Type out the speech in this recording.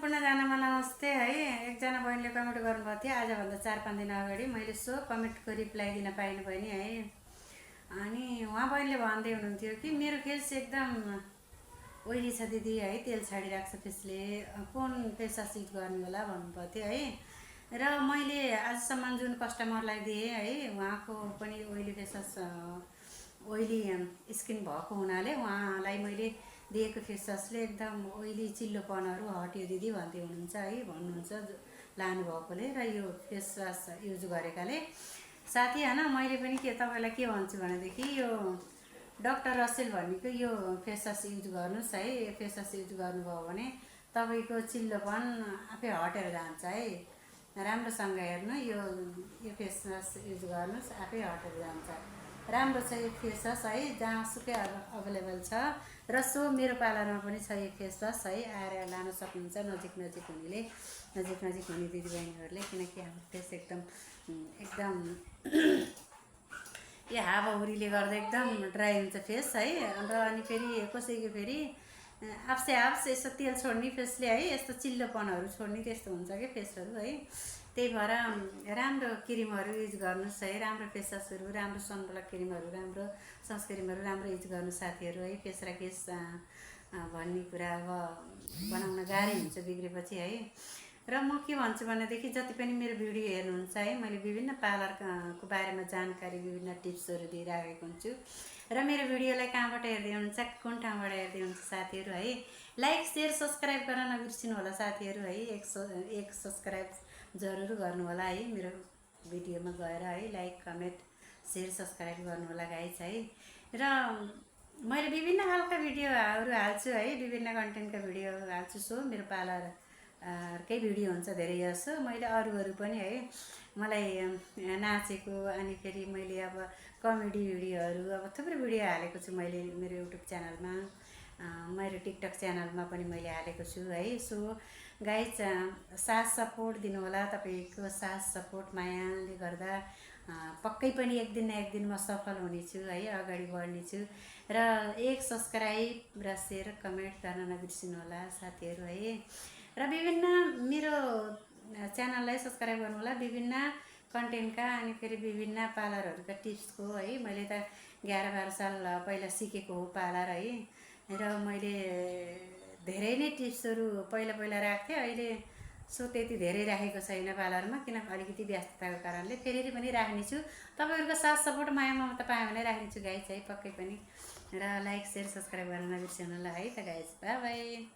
सम्पूर्णजनामा नमस्ते है। एकजना बहिनीले कमेन्ट गर्नुभएको थियो आजभन्दा 4-5 दिन अगाडि, मैले सो कमेन्टको रिप्लाई दिन पाइनँ बहिनी है। अनि उहाँ बहिनीले भन्दै हुनुहुन्थ्यो कि मेरो फेस एकदम ओइली छ दिदी है, तेल छाडिरहेको छ फेसले, कुन फेस वास युज गर्नु होला भन्नुभएको थियो है। र मैले आजसम्म जुन कस्टमरलाई दिएँ है, उहाँको पनि oily face wash oily skin भएको हुनाले उहाँलाई मैले दिएको फेस वासले एकदम ओइली चिल्लोपनहरू हट्यो दिदी भन्दै हुनुहुन्छ है, भन्नुहुन्छ लानुभएकोले र यो फेस वास युज गरेकाले। साथी होइन, मैले पनि तपाईँलाई के भन्छु भनेदेखि यो डक्टर रसेल भन्नेको यो फेस वास युज गर्नुहोस् है। फेस वास युज गर्नुभयो भने तपाईँको चिल्लोपन आफै हटेर जान्छ है। राम्रोसँग हेर्नु, यो फेस वास युज गर्नुहोस्, आफै हटेर जान्छ। राम्रो छ यो फेस वास है, जहाँसुकै अभाइलेबल छ। र सो मेरो पार्लरमा पनि छ यो फेस वास है, आएर लान सक्नुहुन्छ नजिक हुने दिदीबहिनीहरूले, किनकि हाम्रो फेस एकदम यो हावाहुरीले गर्दा एकदम ड्राई हुन्छ फेस है। र अनि फेरि कसैको फेरि आफसे यसो तेल छोड्ने फेसले है, यस्तो चिल्लोपनहरू छोड्ने त्यस्तो हुन्छ कि फेसहरू है। त्यही भएर राम्रो क्रिमहरू युज गर्नुहोस् है, राम्रो फेस वासहरू, राम्रो सनब्लक क्रिमहरू, राम्रो सनस्क्रिमहरू राम्रो युज गर्नु साथीहरू है। फेस र केस भन्ने कुरा अब बनाउन गाह्रै हुन्छ बिग्रेपछि है। र म के भन्छु भनेदेखि जति पनि मेरो भिडियो हेर्नुहुन्छ है, मैले विभिन्न पार्लरको बारेमा जानकारी, विभिन्न टिप्सहरू दिइराखेको हुन्छु। र मेरो भिडियोलाई कहाँबाट हेर्दै हुनुहुन्छ, कुन ठाउँबाट हेर्दै हुनुहुन्छ साथीहरू है, लाइक सेयर सब्सक्राइब गर्न नबिर्सिनु होला साथीहरू है। एक सब्सक्राइब जरुर गर्नु होला है, मेरो भिडियोमा गएर है, लाइक कमेन्ट सेयर सब्सक्राइब गर्नु होला गाइस है। र मैले विभिन्न खालका भिडियोहरू हाल्छु है, विभिन्न कन्टेन्टका भिडियो हाल्छु। सो मेरो पार्लरकै भिडियो हुन्छ धेरै जसो। मैले अरू पनि है, मलाई नाचेको, अनि फेरि मैले अब कमेडी भिडियोहरू, अब थुप्रै भिडियो हालेको छु मैले मेरो युट्युब च्यानलमा, मेरो टिकटक च्यानलमा पनि मैले हालेको छु है। सो गाइज साथ सपोर्ट दिनु होला, तपाईँको साथ सपोर्ट मायाले गर्दा पक्कै पनि एक दिन न एक दिन म सफल हुनेछु है, अगाडि बढ्नेछु। र एक सब्सक्राइब र सेयर कमेन्ट गर्न नबिर्सिनु होला साथीहरू है। र विभिन्न मेरो च्यानललाई सब्सक्राइब गर्नु होला, विभिन्न कन्टेन्टका, अनि फेरि विभिन्न पार्लरहरूका टिप्सको है। मैले त 11-12 साल पहिला सिकेको हो पार्लर है। र मैले धेरै नै टिप्सहरू पहिला राख्थेँ, अहिले सो त्यति धेरै राखेको छैन पार्लरमा, किन अलिकति व्यस्तताको कारणले। फेरि पनि राख्नेछु, तपाईँहरूको साथ सपोर्ट माया ममता पाएँ भने राख्नेछु गाइस है, पक्कै पनि। र लाइक सेयर सब्सक्राइब गर्न नबिर्सिनु होला है त गाइस। By by.